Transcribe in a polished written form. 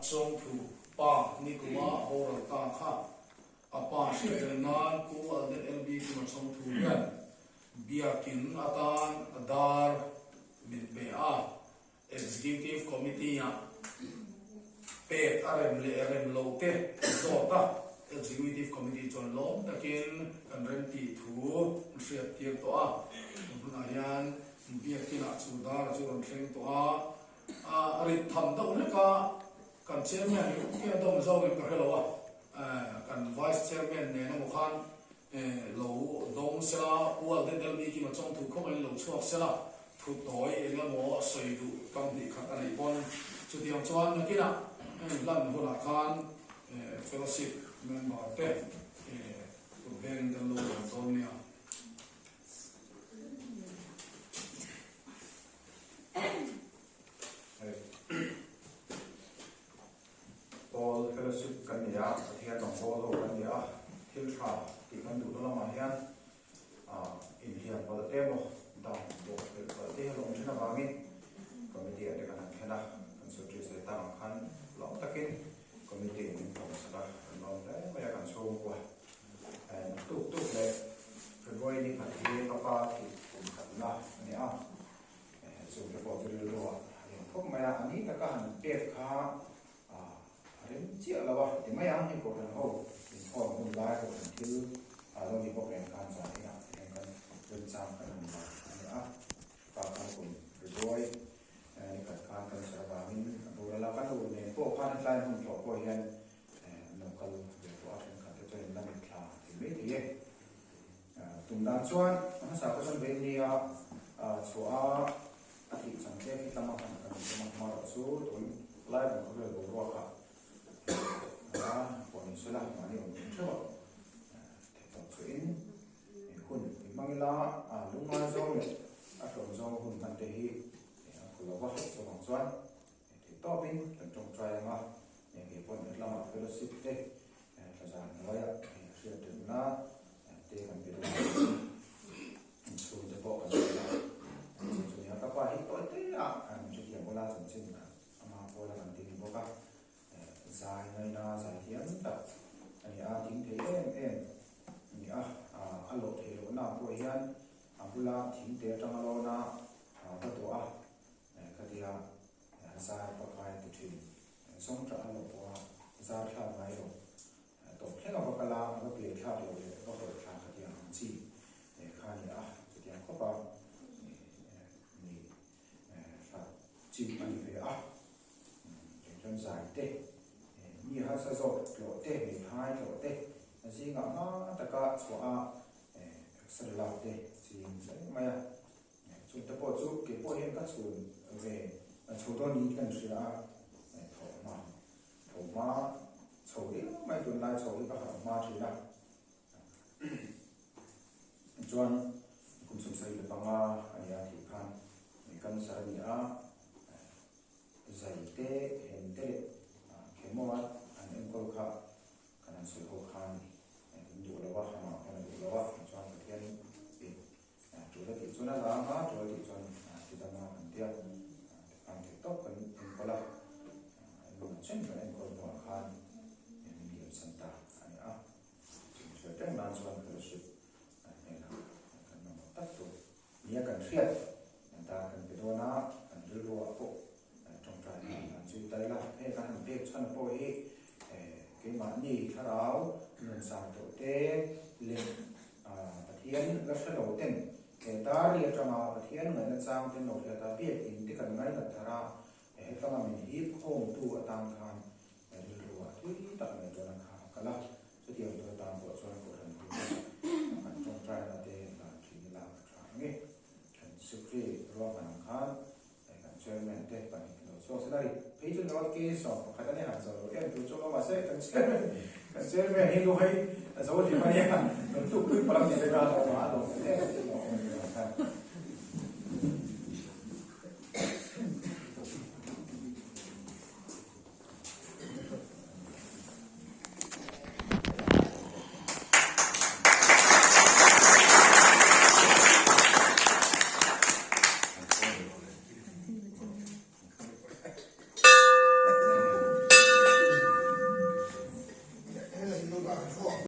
Chawngthu pa nikuma boral ta kha a pa hriat reng nan Pu Alden LB Kima Chawngthu hian biakin atan dar min pe a. Executive Committee-ah pek a rem leh rem loh te zawt a, Executive Committee chuan lawm takin kan rem tih thu an hriat tir tawh a. Tun hunah hian biakinah chu dar chu rawn thleng tawh a, a rit tham deuh hlek a, kan Chairman hi a dawng zawngin ka hre lo a, kan Vice Chairman nen emaw khan Lo dawng sela, Pu Alden LB Kima chawng thu khawngaihin lo chhuak sela, thu tawi eng emaw sawi duh kam hnih khat a neih pawn chutiang chuan nakinah heng hlan hunah khan fellowship member te kut vengin kan lo lawm dawn nia. Pawl Fellowship kan ni a, Pathian rawngbâwl ho kan ni a, thil ṭha tih kan duhna lamah hian inhliam palh te emaw, dan bawh belh palh te hi a lo awm ṭhin avangin Committee ah te kan han thlen a, kan Secretary sawi tak ang khan lawm takin Committee in min pawmsak a, kan lawm hle mai a kan chhungkua. Tuk tuk leh February ni khat hi ka pa thih kum khatna a ni a. Chungte pawh chu rilru ah a lian khawp mai a, a ni taka han pek kha a rem chiah lo a ti mai ang, hei Kohhran ho inkhawm hun lai Kohhran thil a lo ni bawk nen khan zan inah te hian kan remchang kan han la a ni a, pa khan kum ribuai ni khat khan kan sawi avangin a boral a, kan u nen pawh khan hetlai hmun tlawh pawh hian an lo kal ve tawh a, thenkhat te chuan in la mitthla thei mai thei e. Tum dan chuan a hmasa pawh chuan vei nia chhuah a a tih chang te khi tlama khan kan tum a, hmarawh chu tun lai kan khawvel boruak ah a pawh ni sela mahni awm thei theuh a, theih tawp chu in hun i hmang ila lungngai zawng leh a hlawm zawng hun hman te hi a phu lo va, chuvang chuan theih tawpin kan tawngtai ang a, kei pawh hetlamah fellowship te Thlazar hnuaia hriat remna te kan pe dawn a, inchhung te pawh kan pe a, chu chu nia ka pa hi tawi te a an hrethiam ula chanchin ama pawla kan ti ni bawk a, zai ngaina zai thiam tak a ni a, thing thei em em a ni a, a lawh theih lohna pawh hian a bula thing te atanga lawna va dawh a, khatia zar pakai a ti thin. Zawngṭah a loh pawha zar thlak ngai lo. Tawp thleng a va kal a, a va piai thlak loh leh va hawlh thlak ka tih ang ang chi kha a ni a, chutiang khawpa mi hlat chip a ni ve a. Chutiang chuan zai te, mi harsa zawk tlawh te, hmeithai tlawh te zingah hma taka chhuah a exer lak te ching hle mai a. Chungte pawh chu kei pawh hian ka chhun ve chho dawn niin ka inhria a, tho hma tho hma chho riau mai tunlai chho hi ka harh hma thin a. Chuan kum 75 a nia tih khan cancer a ni a, zai te hen te leh chemo a an enkawl kha kan han sawi ho khan in duh lo a, amah pawn a duh lo a, chuan Pathian in Tul a tih chuan a lam a, tul a tih chuan ti dam a kan tia. Tikhan theih tawp kan enkawl a, engemaw chen kan enkawl hnuah khan min liam san ta a ni a. Chumi hriat reng nan chuan fellowship hnenah kan mamawh tak tur nia kan hriat dar kan pe dawn a, kan rilruah pawh tawngtai nan an zui ta ila. Hei kan han pek chhan pawh hi keimahni thlarau nunsang tawh te leh Pathian la hre lo ten he dar ri atanga Pathian ngaihna chang ten lo hriat a, biak in te kan ngainat thar a, hetlanga min hip khawmtu atan khan rilru ah tui tak ngaihtuahna kha a kal a, chutiang tur atan pawh chuan Kohhran hnenah kan tawngtaina te dan thin ila a tha ang e. Kan Secretary ruahman ang khan Kan chairman te pahnih lo chhuak se la ri phei chu North Key 11 a ni han zo lo em tur chu awm mahse kan chairman kan chairman hi luhai a zo hlim a nia kan tluk pui palang ni te kha a awm a a lawm em em a awm a ni ang khan. bakah kan